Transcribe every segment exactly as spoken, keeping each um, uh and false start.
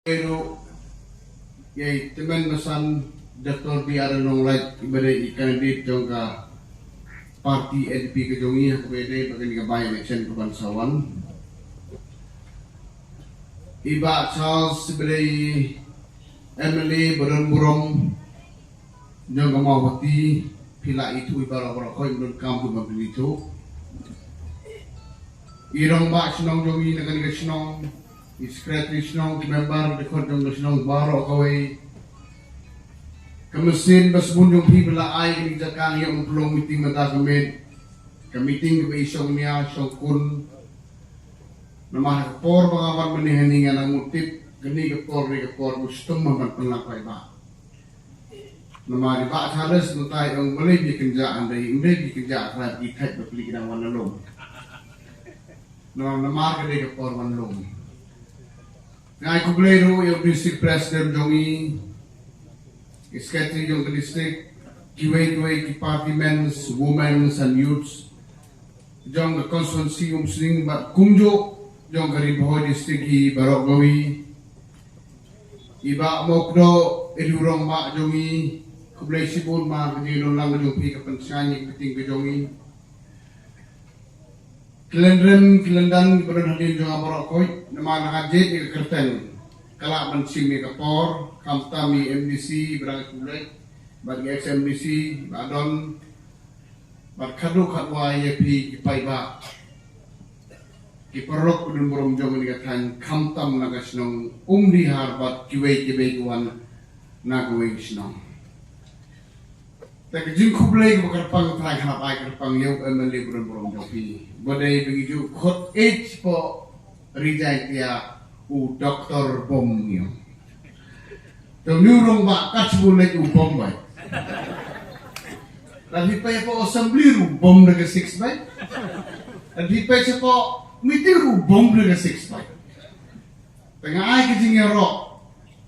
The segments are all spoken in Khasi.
Ïa i tymmen basan Doctor B R Nonglait, iba dei i candidate jong ka party N P ka jong i ha kaba ïadei bad kane ka by election kaban sa wan. I Bah Charles, iba dei i M L A ba don burom jong ka Mawhati, phi la ithuh baroh baroh, khoi ym don kam phi ban pynithuh. I rangbah shnong jong i na kane ka shnong, i secretary shnong, ki member, ki dkhot jong ka shnong baroh kawei. Ka mynsiem ba sbun jong phi ba la ai kane ka jaka ngi ïoh ban pynlong meeting mynta ka miet. Ka meeting kaba i shong nia shong kun. Namar ka por ba nga wan mynne hangne nga nang mut tip kane ka por, kane ka por ba shitom ban pynlong paidbah. Namar i Bah Charles mynta i ong balei phi kynjah, hynrei ym dei phi kynjah, hynrei phi thait ba phi ki dang wan lum. Namar, namar ka dei ka por wan lum. Nga ai khublei ruh ïa u district president jong i, i secretary jong ka district, kiwei kiwei ki party men's, women's and youths jong ka constituency Umsning bad kumjuh jong ka Ri Bhoi district hi baroh kawei. I Bah Mawkdoh, i rangbah jong i, khublei shibun namar ka jingdon lang jong phi ka pynshai ïa ka meeting ka jong i. Ki lynrem ki lyndan kiba don hadien jong nga baroh kawei, namar nga jied ïa ka kyrteng ka lah ban shim ïa ka por, khamtam i M D C ba dang khublei, bad i ex M D C ba don, bad khadduh khadwai ïa phi ki paidbah, ki paralok ba don burom jong kane ka thaiñ, khamtam na ka shnong Umdihar bad kiwei kiwei ki wan na kawei ka shnong. Te ka jingkhublei kaba kyrpang trai hap ai kyrpang ïa u M L A ba don burom jong phi, ba dei ba ngi ju khot ïeit shapoh Ri Jaintia, u Doctor Bom ngi ong. Te u rangbah kat shu leit u bom bai. Lada phi peit shapoh assembly ruh u bom da ka six bai. Lada phi peit shapoh meeting ruh u bom da ka six bai. Te nga ai ka jingïaroh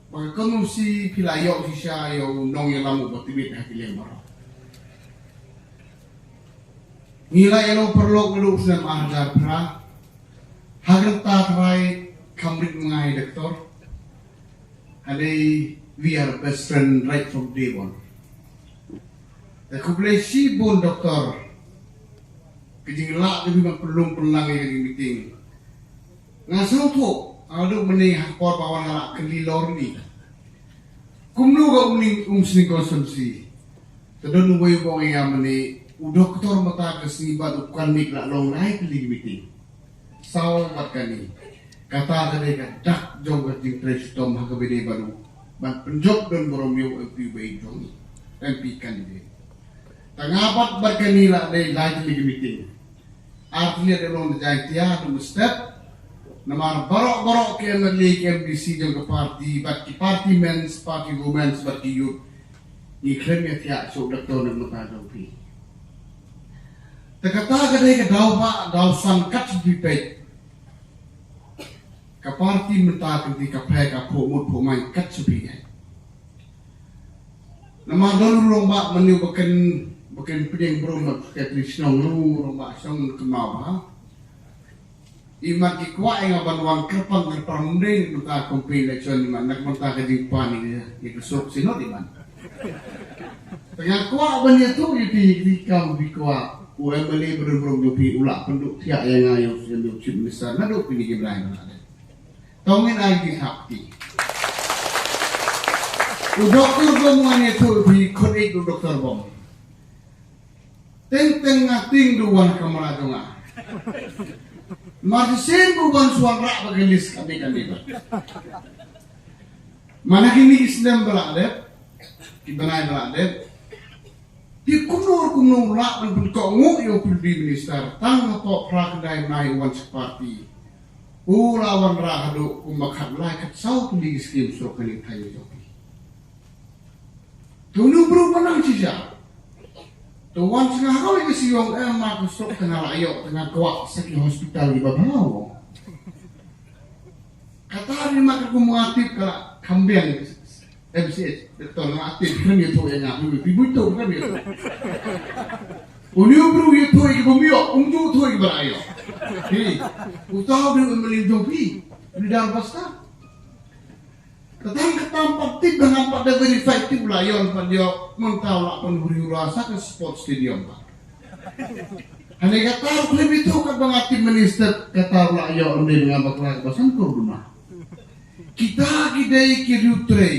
ba ka kongsi phi la ïoh shisha ïa u nongïalam uba tbit ha ki liang baroh. Ngi la ïalong paralok naduh u snem ar hajar phra. Ha kata ka trai kham rit ma nga i doktor. Hynrei we are best friend right from day one. Te khublei shibun doktor. Ka jinglah ka jingban pynlong pynlang ïa ka jingmeeting. Nga sngewthuh, nga duh mynne ha ka por ba wan nga la kylli lor ni. Kumno ka Umling Umsning constituency. Te don uwei u ba ong ïa nga mynne, u doktor mynta ka sngi bad u kandidate la long lai tylli ki meeting. Saw bad kane. Kata ka dei ka dak jong ka jingtrei shitom ha kaba ïadei bad u ban pynjop don burom ïa u M P uba ïeit jong ngi. M P candidate. Te nga bad bad kane la dei lai tylli ki meeting. Ar tylli da long da Jaintia da Umstep. Namar baroh baroh ki M L A ki M D C jong ka party bad ki party men's, party women's bad ki youth. Ngi khlem ïa thiah shuh doktor na ka bynta jong phi. Te kata ka dei ka daw ba daw san kat shu phi peit. Ka party mynta ka dei ka phe ka phuh mut phuh mai kat shu phi. Namar don u rangbah mynne ba kyn, ba kynpdiang bru ma secretary shnong, u rangbah shnong kynmaw bha. I mat ki kwah ïa nga ban wan kyrpang kyrpang ym dei mynta campaign election, i mat na ka bynta ka jingpan ïa ka surok Synod i mat. Te nga kwah ban ïathuh ïa phi, ïa ki kam phi kwah u M L A ba don burom jong phi u lah pynduh thiah ïa nga ïa u Chief Minister naduh kine ki bnai ba la dep. To ngin ai ki thap ki. U doktor Bom ngan ïathuh ïa phi, khot ïeit u doktor Bom. Teng teng nga tieng da u wan ha kamra jong nga. Mar shisien ba u wan shu wanrah bad ka list kane kane ba. Mana kine ki snem ba la dep, ki bnai ba la dep. Te kumno kumno u lah ban pynkohnguh ïa u P W D minister tang hapoh phra khyndai bnai u wan sha ka party. U la wanrah haduh kumba khatlai khatsaw tylli ki skim surok kane ka thaiñ jong phi. Te une u briew ba nang shisha. Te wan sha nga ha kawei ka shnong, em ma ka surok te nga la ïoh, te nga kwah sa ki hospital kiba bha. Kata ri ma ka kum nga tip ka la kham biang M C H, doktor nga tip kren ïathuh ïa nga, phi, phi buh ïathuh kren ïathuh. Une u briew ïathuh ïa kiba ym ïoh, um ju ïathuh ïa kiba la ïoh. Phi, uta u briew u M L A jong phi, u dei da u pastor. Tang ka tam pat tip ba ngam pat da verify tip u la ïoh, pat ïoh mynta u la pynhuri u la sa ka sport stadium pat. Hane kata ruh khlem ïathuh katba nga tip minister kata u la ïoh, ym dei nga bakla kaba san klur duna. Kita ki dei ki riewtrei.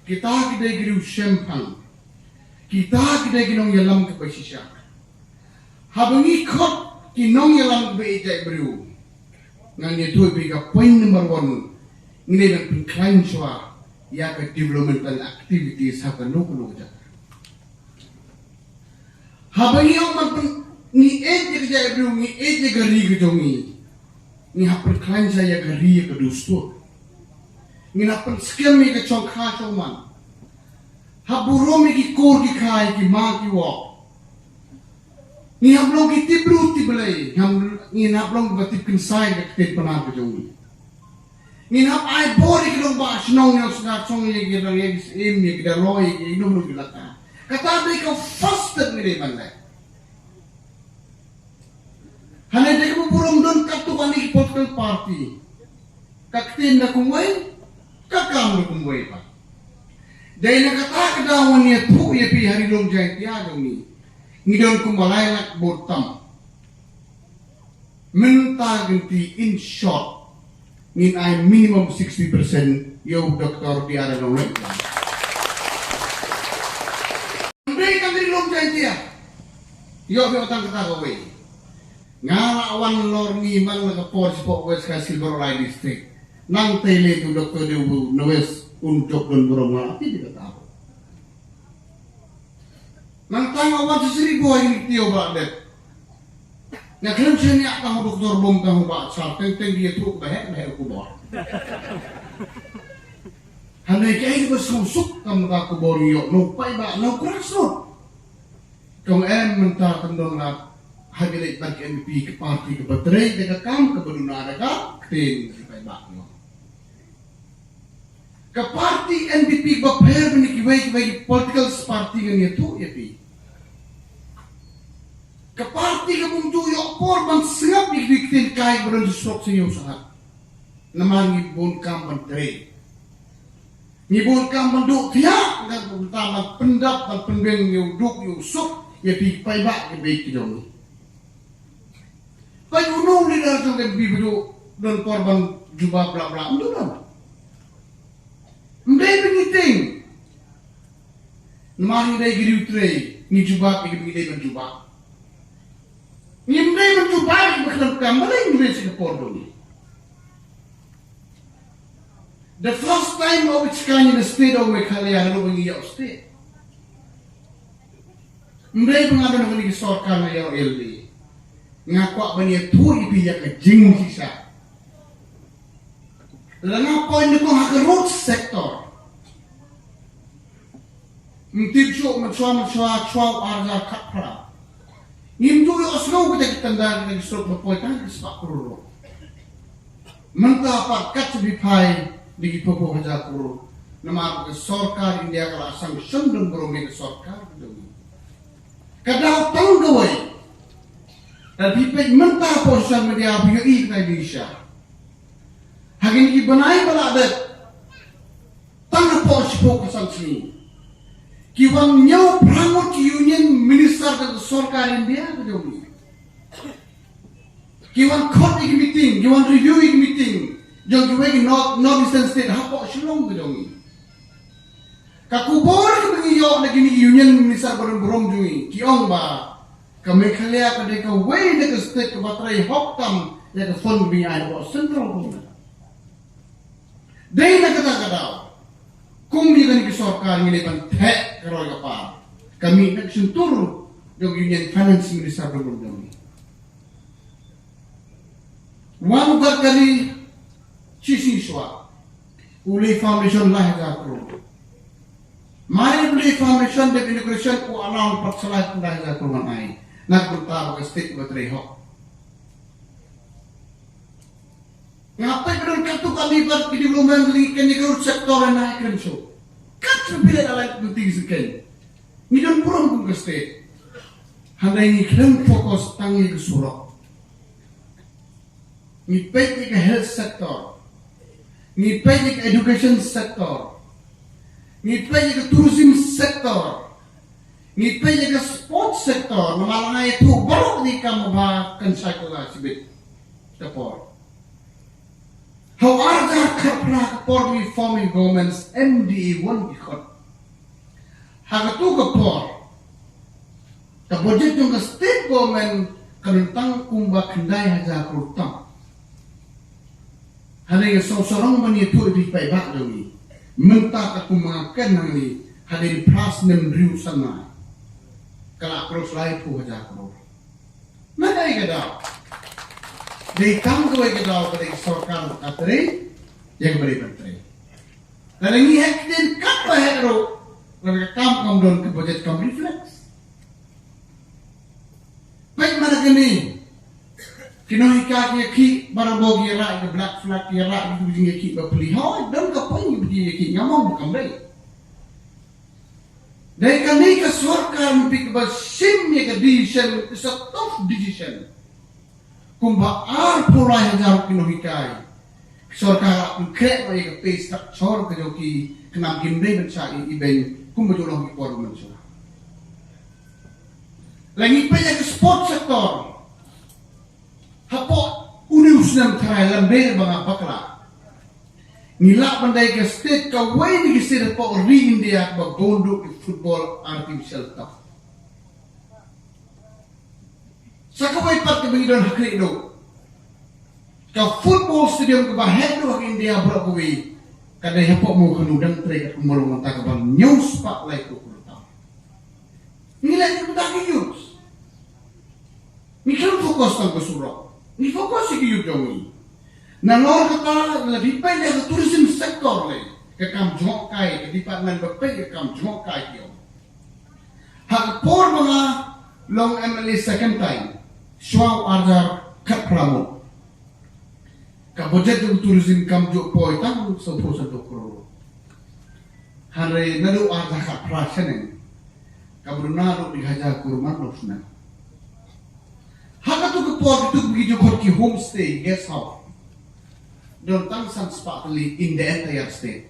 Kita ki dei ki riewshemphang. Kita ki dei ki nongïalam kaba shisha. Haba ngi khot ki nongïalam kaba ïeit jait briew, ngan ïathuh ïa phi ka point number one, ngi dei ban pynkhlaiñ shuwa ïa ka developmental activities ha kano kano ka jaka. Haba ngi ong ban pyn, ngi ïeit ïa ka jait briew, ngi ïeit ïa ka ri ka jong ngi, ngi hap pynkhlaiñ shuwa ïa ka ri ïa ka dustur. Ngi hap pynskhem ïa ka shongkha shongman. Hap burom ïa ki kur ki kha, ïa ki ma ki wok. Ngi hap long ki tip bru tip Blei, ngin hap long ba tip kynsai ka ktien Pnar ka jong ngi. Ngin hap ai bor ïa ki nongbah shnong, ïa ki nongshong shnong, ïa ki rangbah, ïa ki syiem, ïa ki daloi, ïa ki nongmihkhmat. Kata dei ka first step ngi dei ban leh. Hane dei kaba burom don katto katne ki political party. Ka ktien na kumwei, ka kam na kumwei pat. Dei na kata ka daw ngan ïathuh ïa phi ha Ri Lum Jaiñtia jong ngi, ngi don kumba lai lak vote tam. Mynta ka lynti, in short, ngin ai minimum sixty percent ïa u Doctor B R Longleitlang. Ym dei tang Ri Lum Jaiñtia. Ïoh, ïoh tang kata kawei. Nga la wan lorni man la ka por shapoh West Khasi Hills, Mawlai District. Nangta lei u Doctor dei u nurse, un jop don burom, nga la tip ïa kata. Nangta nga wan shisha Ri Bhoi, ngi kiew ba dep. Nga khlem shaniah tang u doktor bym tang u bah sar, teng teng ïathuh ba heh ba heh u khubor. Hynrei kaei kaba sngewsuk kam da ka khubor ïoh, no paidbah, no grassroot. Kong em mynta tang don nga ha ka leit bad ka N P P, ka party kaba trei da ka kam, kaba duna da ka ktien, ka paidbah ïoh. Ka party N P P ba pher bad kiwei kiwei ki political party ngan ïathuh ïa phi. Ka party ka bym ju ïoh por ban sngap ïa ki ktien kai ba don sha surok sha ïew sha hat. Namar ngi bun kam ban trei. Ngi bun kam ban duh thiah, ngan bun kam ban pyndap ban pynbeng ïa u duk ïa u suk ïa phi paidbah ki beit ki jong ngi. Peit uno u leader jong ka N P P ba ju don por ban jubab bla bla, ym don. Ym dei ba ngi tieng. Namar ngi dei ki riewtrei, ngi jubab ïa kiba ngi dei ban jubab. Ngim dei ban jubab ïa kiba khlem kam, balei ngi dei sha ka por jong ngi. The first time of its kind in the state of Meghalaya, naduh ba ngi ïoh state. Ym dei ba nga don ha kane ka sorkar nga ïoh L D A. Nga kwah ban ïathuh ïa phi ïa ka jingshisha. Lada nga point nyngkong ha ka road sector. Ym tip shuh, mynshuwa mynshuwa, shuwa u ar hajar khatphra, ngim ju ïohsngew kita ki tender, kita ki surok ba poi tang ki spah klur ruh. Mynta pat kat sha phi phai da ki phew phew hajar klur. Namar ka sorkar India ka la sanction don burom ïa ka sorkar ka jong ngi. Ka daw tang kawei. Lada phi peit mynta hapoh social media phi ïohi ka dei shisha. Ha kine ki bnai ba la dep, tang hapoh shiphew ka san sngi, ki wan hynñiew phra ngut ki union minister ka sorkar India ka jong ngi. Ki wan khot ïa ki meeting, ki wan review ïa ki meeting jong kiwei ki North, North Eastern State hapoh Shillong ka jong ngi. Ka khubor kaba ngi ïoh na kine ki union minister ba don burom jong ngi, ki ong ba ka Meghalaya ka dei kawei na ka state kaba trei hok tam ïa ka fund ba ngi ai hapoh central government. Dei na kata ka daw, kum ïa kane ka sorkar ngi leit ban theh ka roi ka par. Ka mih na ka shyntur jong ka Union Finance Minister ba don jong ngi. Wan u Gadkari shisien shuwa, u leh foundation lai hajar klur. Mar u leh foundation, dep inauguration, u announce pat sa lai hajar klur ban ai. Na ka bynta ba ka state ba trei hok. Nga peit ba don katto katne pat ki development lane kane ka road sector na i kren shuh. Kat shuh phi leh alai pynti ki sengkeiñ. Ngi don burom kum ka state. Hynrei ngi khlem focus tang ïa ka surok. Ngi peit ïa ka health sector. Ngi peit ïa ka education sector. Ngi peit ïa ka tourism sector. Ngi peit ïa ka sports sector. Namar nga ïathuh baroh kine ki kam ba kan shai kylla shibit ka por. Ha u ar hajar khatphra ka por ngi form ïa ka government, M D A one ki khot. Ha katu ka por, ka budget jong ka state government ka don tang kumba khyndai hajar klur tam. Hangne nga sngewsarong ban ïathuh ïa phi paidbah jong ngi. Mynta ka kum nga kren hangne, hadien phra snem hynriew snem, ka la cross laiphew hajar klur. Na kaei ka daw? Dei tang kawei ka daw, ka dei ka sorkar ka trei ïa kaba dei ban trei. Lada ngi heh ktien katba heh ruh, lada ka kam kam don, ka budget kam reflect. Peit ma da kane, ki nonghikai ki ïakhih barabor, ki ïarah ïa ka black flag, ki ïarah ïa ki jingïakhih bapli. Hooid, don ka point ïa ki ïakhih, nga mong ba kam dei. Dei kane ka sorkar, ym phi, kaba shim ïa ka decision, it's a tough decision. Kumba arphew lai hajar ki nonghikai, ka sorkar la pynkhreh noh ïa ka pay structure ka jong ki, khnang kim dei ban shah ïa i beiñ kumba ju long ki por mynshuwa. Lada ngi peit ïa ka sport sector, hapoh une u snem tharai, lymne ba nga bakla, ngi lah ban dei ka state, kawei na ki state hapoh ri India kaba bun duh ki football artificial turf. Sa kawei pat kaba ngi don ha khlieh duh, ka football stadium kaba heh duh ha India baroh kawei, ka dei hapoh Mawkhanu, dang trei katkum ba long mynta, kaba hynñiew spah laiphew klur tam. Ngi leh kumta ki youth. Ngi khlem focus tang ka surok. Ngi focus ïa ki youth jong ngi. Nalor kata, lada phi peit ïa ka tourism sector lei, ka kam jngohkai, ka department ba peit ïa ka kam jngohkai ki ong. Ha ka por ba nga long M L A second time, shuwa u ar hajar khatphra mut, ka budget jong tourism kam ju poi tang sawphew sanphew klur. Hynrei naduh ar hajar khatphra shaneng, kaba duna haduh dei hajar klur man la u snem. Ha katu ka por, kitu kiba ki ju khot ki homestay, guest house, don tang san spah tylli in the entire state.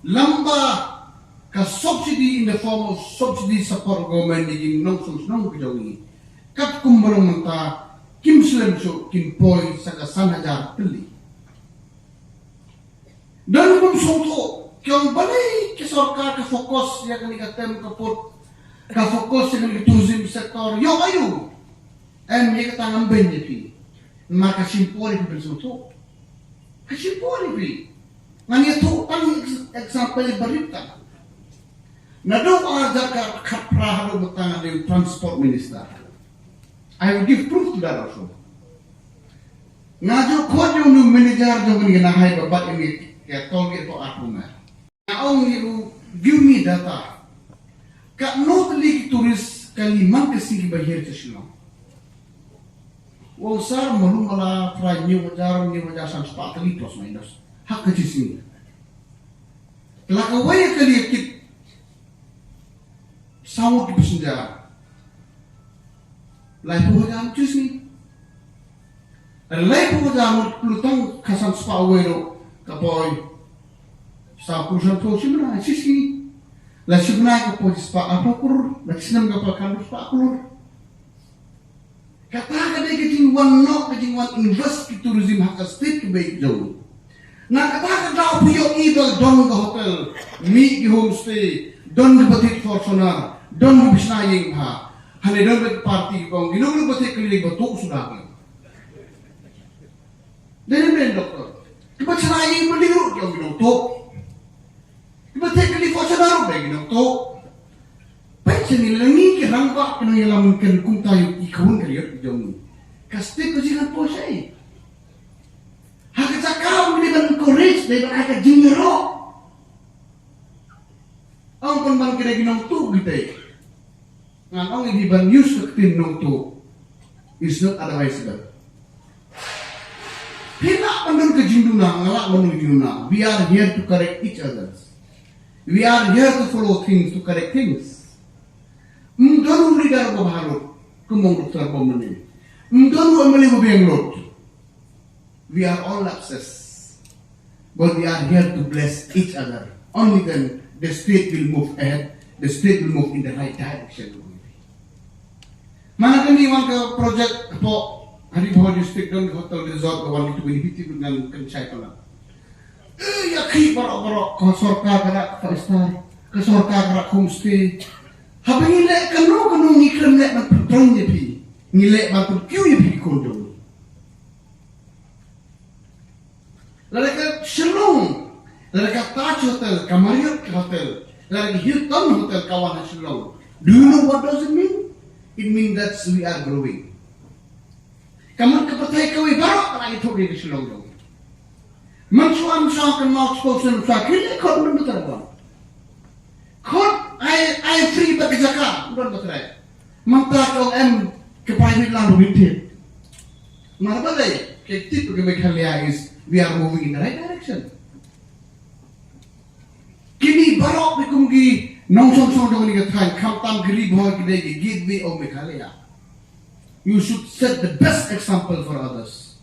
Lada ka subsidy, in the form of subsidy, support government ïa ki nongshong shnong ka jong ngi, katkum ba long mynta, kim slem shuh, kin poi sa ka san hajar tylli. Don kiba ym sngewthuh, ki ong balei ka sorkar ka focus ïa kane ka tem ka put, ka focus ïa kane ka tourism sector. Ïoh aïu? Em, ïa kata ngam beiñ ïa phi. Namar ka shim por ïa phi ban sngewthuh. Ka shim por ïa phi. Ngan ïathuh tang ex-, example ba rit tang. Naduh ar hajar khatphra haduh mynta nga dei u transport minister. I will give proof to that also. Nga ju khot ïa u manager jong kane ka Nahai ba bat ïa kane ka toll gate hapoh Arphumer. Nga ong ïa u, give me data. Katno tylli ki tourist kali man ka sngi kiba hiar sha Shillong? U ong sir, malu mala phra hynñiew hajar, hynñiew hajar san spah tylli plus minus ha ka shi sngi. La kawei ka kali kit saw ngut ki passenger, laiphew hajar shi sngi. Laiphew hajar ngut, pynlut tang ka san spah uwei ruh ka poi saw klur, san klur shi bnai shi sngi. La shi bnai ka poi shi spah arphew klur, la shi snem ka poi khatlai spah klur. Kata ka dei ka jingwan noh, ka jingwan invest ki tourism ha ka state kaba ïeit jong. Na kata ka daw phi ïohi ba don ka hotel, mih ki homestay, don kiba thied Fortuner, don kiba shna ïing bha. Hangne don ki party kiba ong ki nongtuh ba thied kali ba tuh suda ki. Dei ne em doctor? Kiba shna ïing ba dei ruh ki ong ki nongtuh. Kiba thied kali Fortuner ruh dei ki nongtuh. Peit shane, lada ngi ki rangbah ki nongïalam ngi kren kumta ïa ki khun ki riewkynthei jong ngi, ka state ka jingpoi shaei? Ha ka jaka ba ngi dei ban encourage, dei ban ai ka jingïaroh. Ong pynban ki dei ki nongtuh kita. Ngan ong ïa phi, ban use ka ktien nongtuh is not advisable. Phi lah ban don ka jingduna, nga lah ban don ka jingduna. We are here to correct each others. We are here to follow things, to correct things. Ym don u leader ba bha lut, kum u ong Doctor Bom mynne. Ym don u M L A ba biang lut. We are all lapses. But we are here to bless each other. Only then the state will move ahead. The state will move in the right direction. Mana kane wan ka project hapoh Ri Bhoi district don hotel resort ka wan itu ini biti dengan kan chai pala. Eh, ya ki barok-barok ka sorkar ka rak five star, ka sorkar ka rak homestay. Haba ngi leh kano kano ngi khlem leh ban pyntrong ïa phi. Ngi leh ban pynkiew ïa phi ki khun jong ngi. Lada ka Shillong, lada ka Taj Hotel, ka Marriott Hotel, lada ka Hilton Hotel ka wan ha Shillong. Do you know what does it mean? It means that we are growing. Ka mut ka pyrthei kawei baroh ka la ïathuh ïa ka Shillong jong. Mynshuwa mynshuwa ka North Coast mynshuwa ki leh khot mynta ba. Khot ai ai free bad ka jaka don ba trai. Mynta ka ong em ka private land ruh ngin thied. Mar balei ka tip ka Meghalaya is we are moving in the right direction. Kine baroh ki kum ki nongshong shnong jong kane ka thaiñ khamtam ki Ri Bhoi ki dei ki gateway of Meghalaya. You should set the best example for others.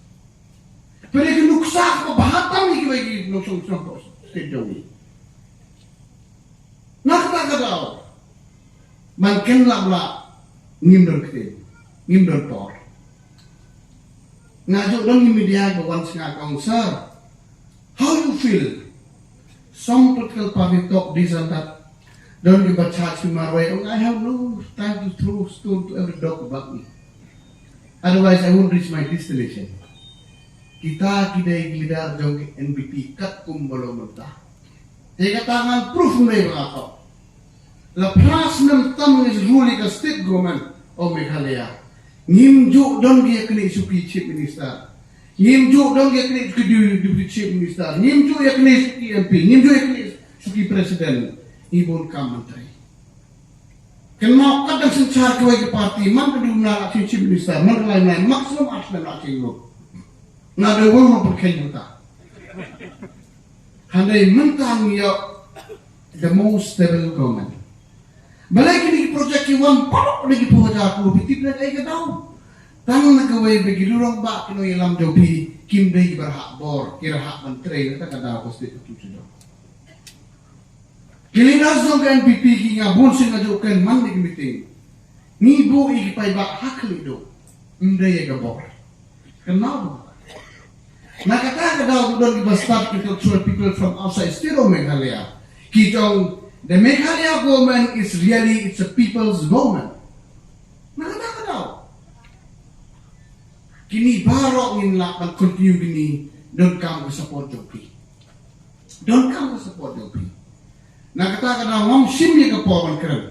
Pynlong ki nuksa kaba bha tam ïa kiwei ki nongshong shnong state jong ngi. Na kata ka daw man ken lap la ngim don ktien, ngim don por. Nga ju don ngi media ba wan sngap ka ong, sir, how you feel? Some political party talk this and that. Don ki ba charge ki marwei, ong, I have no time to throw stone to every dog who bark me. Otherwise, I won't reach my destination. Kita ki dei ki leader jong ki N P P katkum ba long mynta. Te kata ngan proof mei ba ka. La phra snem tam ngi rule ka state government of Meghalaya. Ngim ju don ki ïa kane shuki chief minister. Ngim ju don ki ïa kane shuki du- deputy chief minister. Ngim ju ïa kane shuki M P. Ngim ju ïa kane shuki president. Ngi bun kam mantri. Kynmaw kat dang synshar kiwei ki party man ka duna la chief minister man ka lai nai maximum ar snem la chief. Nga dei wong ma pyrkhei mynta. Hynrei mynta ngi ïoh the most stable government. Balei kine ki project ki wan paralok da ki phew hajar klur phi tip na kaei ka daw? Tang na kawei ba ki rurong ba ki nongïalam jong phi kim dei ki ba rhah bor, ki rhah ban trei na kata ka daw ka state ka tu sha jong. Ki leaders jong ka N P P ki nga bun sien nga ju kren man na ki meeting. Ngi buh ïa ki paidbah ha khlieh duh. Ym dei ïa ka bor. Kynmaw ba na kata ka daw don ki ba stad ki cultural people from outside state of Meghalaya. Ki jong the Meghalaya government is really it's a people's government. Na kata ka daw kine baroh ngin lah ban continue kine donkam ka support jong phi. Donkam ka support jong phi. Na kata ka daw ngam shim ïa ka por ban kren.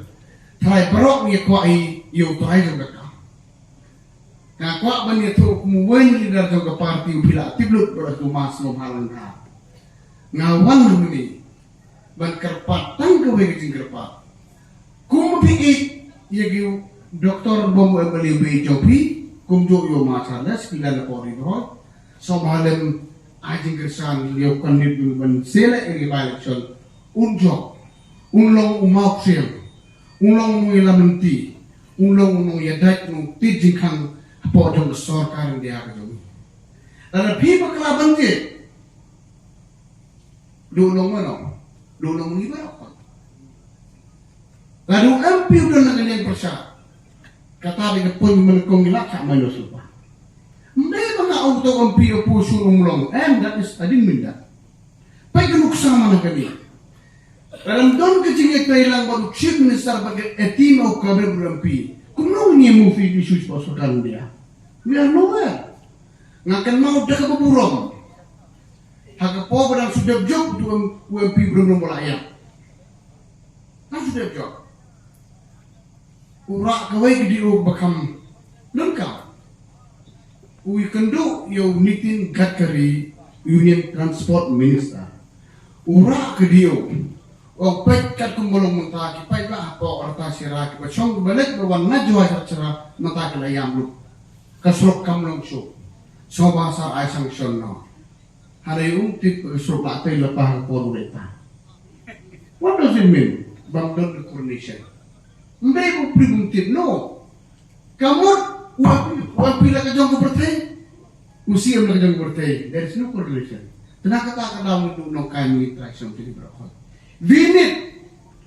Trai baroh ngi kwah ïa u trai jong ka kam. Nga kwah ban ïathuh kum u wei na leader jong ka party u phi la tip lut baroh tu mas ngam halang ha. Nga wan hangne ban kyrpad tang kawei ka jingkyrpad. Kum phi ïeit ïa ki doktor bym u M L A u bei jong phi kum ju ïa u ma Charles phi la na por ri broi. Sngewbha lem ai jingkyrshan ïa u candidate ban seh leh ïa ki by election. Un jop, un long u mawkhriam, un long u nongïalam lynti, un long u nongïadait nongtied jingkhang hapoh jong ka sorkar India ka jong ngi. Lada phi bakla ban jied, duh long mano, duh long ngi baroh. Lada u M P u don na ka liang pyrshah, kata dei ka point mynnyngkong ngi lah shah minus lypa. Ym dei ba nga ong to M P opposition um long, and that is, I didn't mean that. Peit ka nuksa man kane. Lada ym don ka jingïatreilang bad u Chief Minister bad ka team of cabinet bad u M P, kumno ngin move issue shapoh sorkar India? We are nowhere. Nga kynmaw da kaba burom ha ka por ba dang shu dep jop u M P Bremrem ba la ïap. Dang shu dep jop. U rah kawei ka D O ba kham lyngkar. U ïakynduh ïa u Nitin Gadkari, Union Transport Minister. U rah ka D O. U ong peit katkum ba long mynta ki paidbah hapoh Ratacherra kiba shong kiba leit ba wan na Jowai Ratacherra mynta ki la ïam lut. Ka surok kam long shuh. Sngewbha sa ai sanction noh. Hynrei um tip ka surok la tei lypa ha ka por u leit ta. What does it mean? Bym don ka coordination. Ym dei ba u Prix bym tip, no. Ka mut u M P, u M P la ka jong ka pyrthei. U C M la ka jong ka pyrthei. There is no correlation. Na kata ka daw ngi duh nongkai ngi trai song tini baroh. We need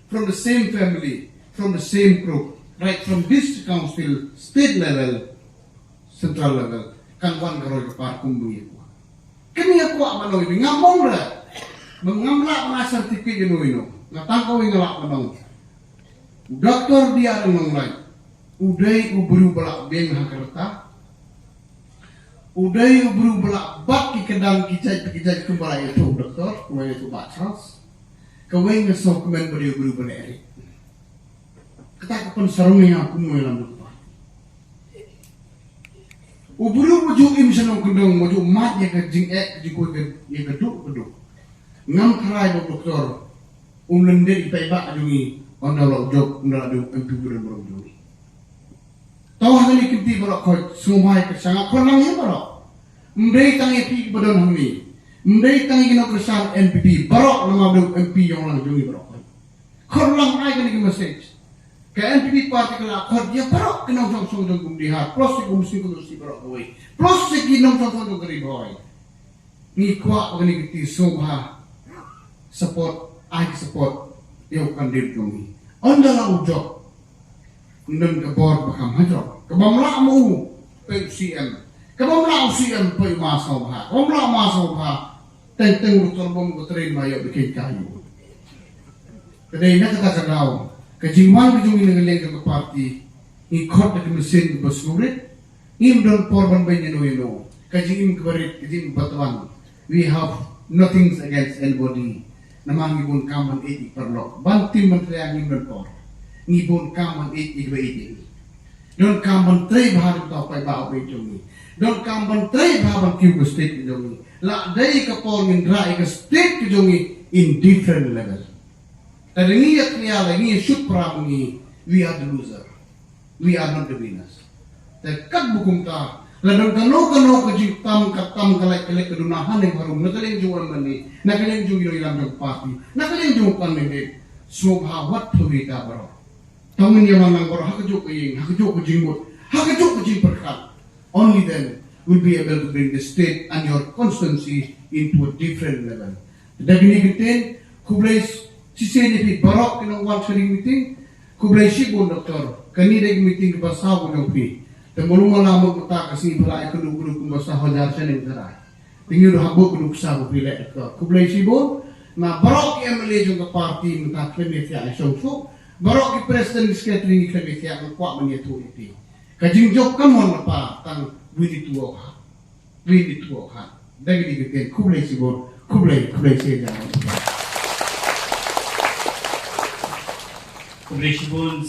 from the same family, from the same group, right from district council, state level, central level, kan wan ka roi ka par kum ngi kwah. Kane ïa kwah ban ong ïa phi, ngam ong re. Ngam lah ban ai certificate ïa no ïa no. Nga tang kawei nga lah ban ong. U Doctor D R Nonglait u dei u briew ba lah biang ha ka rta. U dei u briew ba lah bat ki kdang ki jait ki jait kumba la ïathuh u doktor, kumba la ïathuh Bah Charles. Kawei nga sngewkmen ba dei u briew ba leh rit. Kata ka pynsarong ïa nga kum u ïalam doktor. U briew ba ju im sha nongkyndong, ba ju mad ïa ka jingeh, ka jingkhuid, ka, ïa ka duk ka duk. Ngam tharai ba u doktor un lyndet ïa i paidbah jong ngi, ynda la u jop, ynda la dei u M P ba don burom jong ngi. To ha kane ka kynti baroh khoit, sngewbha ïa ka sha nga khot lang ïa baroh. Ym dei tang ïa phi kiba don hangne. Ym dei tang ïa ki nongkyrshan N P P baroh, namar ba dei u M P jong lang jong ngi baroh khoit. Khot lang, ai kane ka message. Ka N P P party ka la khot ïa baroh ki nongshong shnong jong ka Umdihar, plus ïa ka Umsning Kyndohsih baroh kawei, plus ïa ki nongshong shnong jong ka Ri Bhoi. Ngi kwah ba kane ka kynti sngewbha support, ai ka support ïa u candidate jong ngi. Ynda la u jop, ngin don ka bor ba kham hajrong. Kaba ym lah ma u, peit u C M. Kaba ym lah u C M, peit u ma sngewbha. Kaba ym lah u ma sngewbha, teng teng u doktor bym ko train ma ïoh ba khein ka ïoh. Ka dei na kata ka daw, ka jingwan ka jong ngi na ka liang jong ka party, ngi khot da ka mynsiem kaba sngewrit. Ngim don por ban beiñ ïa no ïa no. Ka jingim kaba rit, ka jingim kaba twan. We have nothing against anybody. Namar ngi bun kam ban ïeit ïa ki paralok. Ban tim ban tria ngim don por. Ngi bun kam ban ïeit ïa kiba ïeit ïa ngi. Don kam ban trei bha da uta u paidbah uba ïeit jong ngi. Don kam ban trei bha ban kiew ka state ka jong ngi. La dei ka por ngin rah ïa ka state ka jong ngi in different level. Lada ngi ïa kñia, lada ngi ïa shut para ngi, we are the loser. We are not the winners. Te katba kumta, la don kano kano ka jingtam ka tam ka lait ka lait ka duna haneng harum, na ka liang jong u M L A, na ka liang jong u ïalam jong ka party, na ka liang jong u candidate, sngewbha wat thaw ïa ka baroh. Tang ngin ïa wan lang baroh ha kajuh ka ïing, ha kajuh ka jingmut, ha kajuh ka jingpyrkhat. Only then we'll be able to bring the state and your constituency into a different level. Da kine ki ktien, khublei shisien ïa phi baroh ki nongwan sha kane ka meeting, khublei shibun doktor, kane dei ka meeting kaba saw ka jong phi. Te mano mano mut mynta ka sngi phi la ïakynduh kynduh kumba saw hajar shaneng tharai. Te ngi ruh hap buh kynduh ksaw ba phi leh doktor. Khublei shibun, na baroh ki M L A jong ka party mynta khlem ïathiah ïa shong shuh, baroh ki president, secretary ngi khlem ïathiah, ngi kwah ban ïathuh ïa phi. Ka jingjop kam mon lypa tang we need to work hard. We need to work hard. Da kine ki ktien khublei shibun, khublei, khublei shibun. Khublei shibun.